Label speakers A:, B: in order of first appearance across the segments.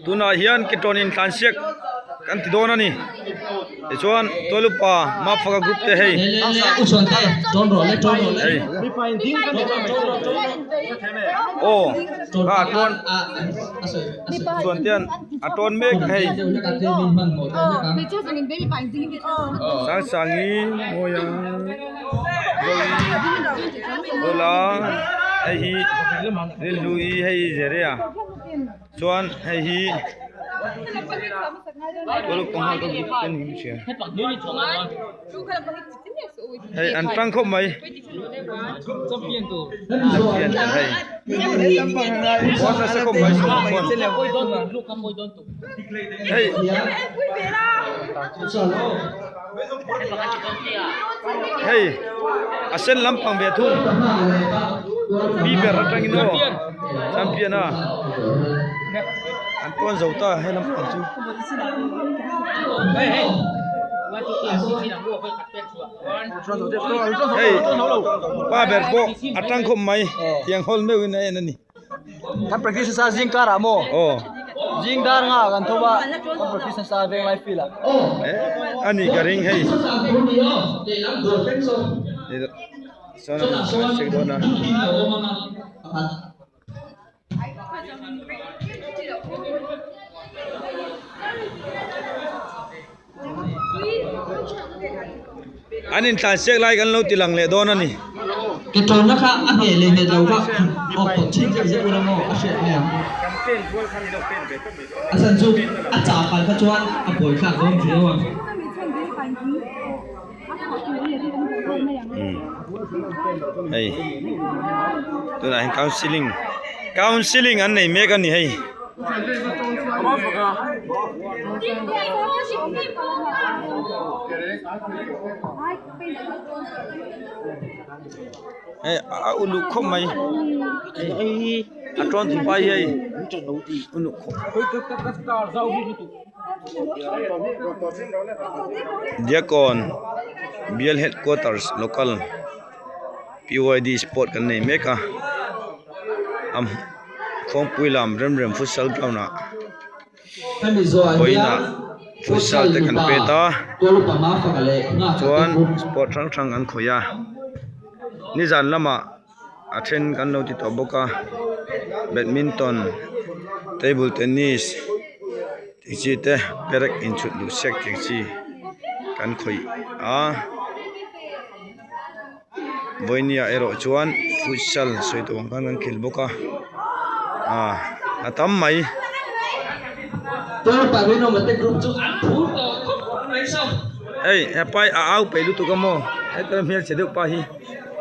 A: Tunah hian ke tawn intlansiak kan ti dawn a ni tichuan tualupa Mafaka group te hei hei aw kha a tawn chuan te hian a tawn mek hei Sangsangi Mawia Lola hei hi Rinhlui hei Zeria. Chuan hei hi hei an tang khawp mai champion tur hei huan nasa khawp mai hei hei a sen lampang ve thung pi ber atangin aw champion a an tawn zo ta he lampang chu. Hei pa ber pawh a tang khawp mai tiang hawl meuhin a en a ni.
B: Kan practice nasa zing karah maw?
A: Aw.
B: Zing dar nga kan tho a, kan practice nasa Venglai field ah.
A: Eh, ani ka ring hei. Sawn an check dawn a. An intlansiak lai kan lo ti lang leh dawn a ni.
C: Ke tawnna kha a hneh leh hneh lo kha awk tawh chin zeuh zeuh ula maw a hriat mai ang. A chhan chu a chah kal kha chuan a buai thlak dawn viau a.
A: Hei tunah hian counselling counselling an nei mek a ni hei. Hei a uluk khawp mai a tawn tu pa hi hei uluk khawp Diakkawn bial headquarters local P Y D sport kan nei mek a Khuangpui lam rem rem futsal ground ah vawiinah futsal te kan pet a chuan sport hrang hrang an khawih a nizan lamah a then kan lo ti tawh bawk a badminton table tennis tih chi te perek inchhut duh sek tih chi kan khawih a. Vawinia erawh chuan futsal sawi tawh ang khan kan khel bawk a ah a tam mai. Hei hepa hi a au peih lutuk a maw heta hmelchhe deuh pa hi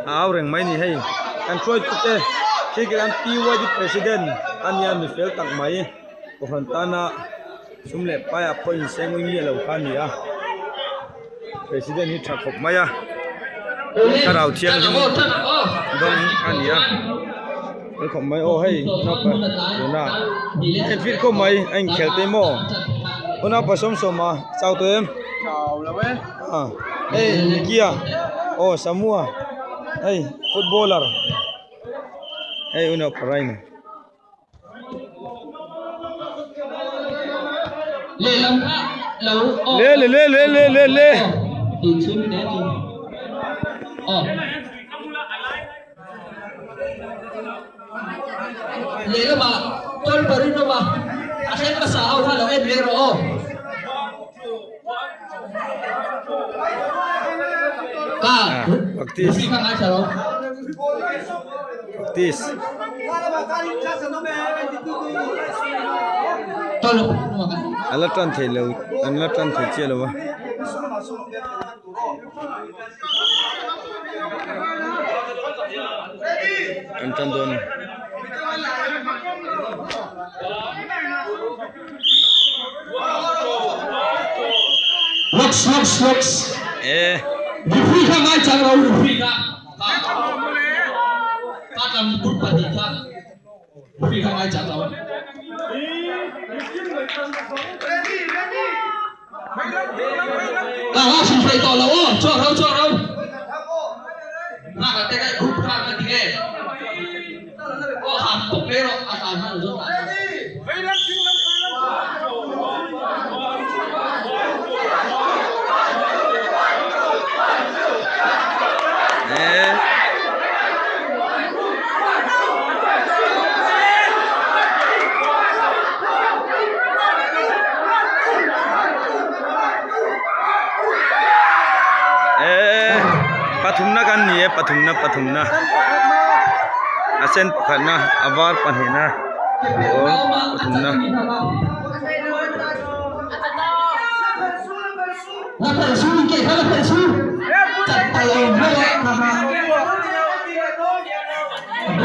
A: a au reng mai a ni hei kan hruaitu te khi kan PYD president a nia mi fel tak mai kohhran tana sum leh paiah pawh inseng ui miah lo kha a ni a. President hi tha khawp mai a thlarau thianghlim dawng a ni a fel khawp mai aw hei naupa tuna en fit khawp mai a inkhel te maw aw naupa sawm sawm a chau tawh em ah hei nikia aw samua hei footballer hei unaupa raina. Le le le le le le le practice practice an la tan thei lo an la tan thei chiah lo va. An tan dawn a ni.
C: Looks looks looks
A: Eh.
C: Referee kha ngai chang lo referee kha kha tlam group pahnih kha referee kha ngai chang lo. Ka ha hrim hrei tawh lo aw chuak ro chuak ro. Nghak a te ka group kha ka ti nge. Aw han pawk mai rawh a tlan hman lo zawk.
A: Pathumna kan ni e pathumna pathumna a sen pakhatna a var pahnihna aw pathumna.